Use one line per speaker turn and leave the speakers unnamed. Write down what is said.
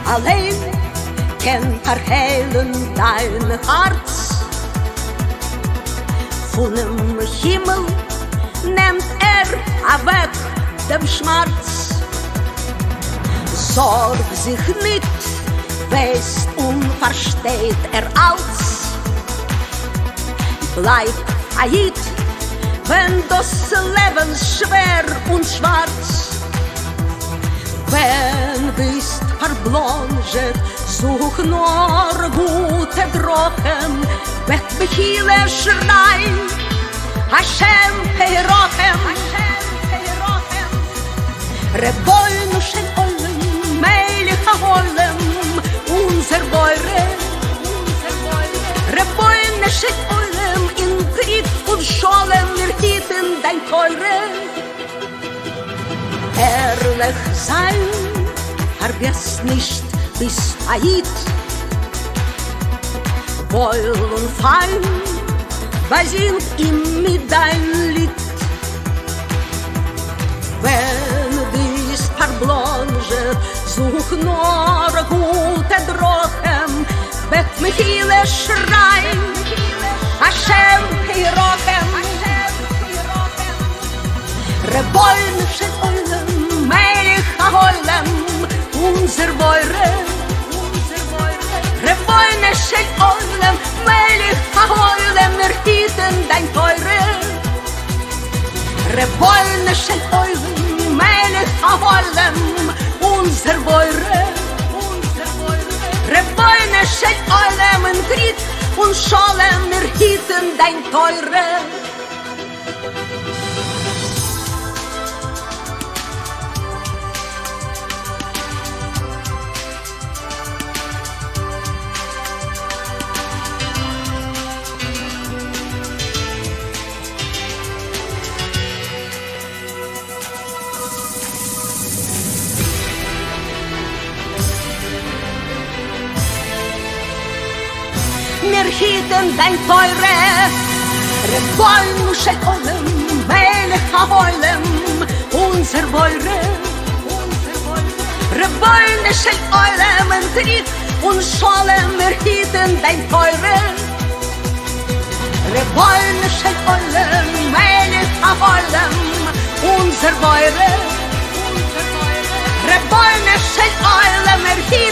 אליין קען פארהיילן דיין הארץ. פונעם הימל נעמט ער אוועק דעם שמארץ. זארג זיך ניט, ווייסט און פארשטייט ער אלץ. בלייב א איד ווען דאס לעבן שווער און שווארץ. ווען ביסט פארבלאנזשעט זוך נאר גוטע דרכים, בעט מחילה שריי השם ירחם. רבונו של עולם מלך העולם אונזער בורא, רבונו של עולם אין פריד און שלום מיר היטן דיין תורה. ערליך זיין, פארגעס נישט ביסט א איד. וואויל און פיין, באזינג אים מיט דיין ליד. ווען ביסט פארבלאנזשעט, זוך נאר גוטע דרכים, בעט מחילה שריי, השם ירחם. רבונו של עולם, מלך העולם, אונזער בורא, רבונו של עולם, מלך העולם, מיר היטן דיין תורה. רבונו של עולם, מלך העולם, אונזער בורא, רבונו של עולם, אין פריד און שלום, מיר היטן דיין תורה. מיר היטן דיין תורה, רבונו של עולם, מלך העולם, אונזער בורא, רבונו של עולם, אין פריד און שלום, מיר היטן דיין תורה, רבונו של עולם, מלך העולם, אונזער בורא, רבונו של עולם, מיר היטן.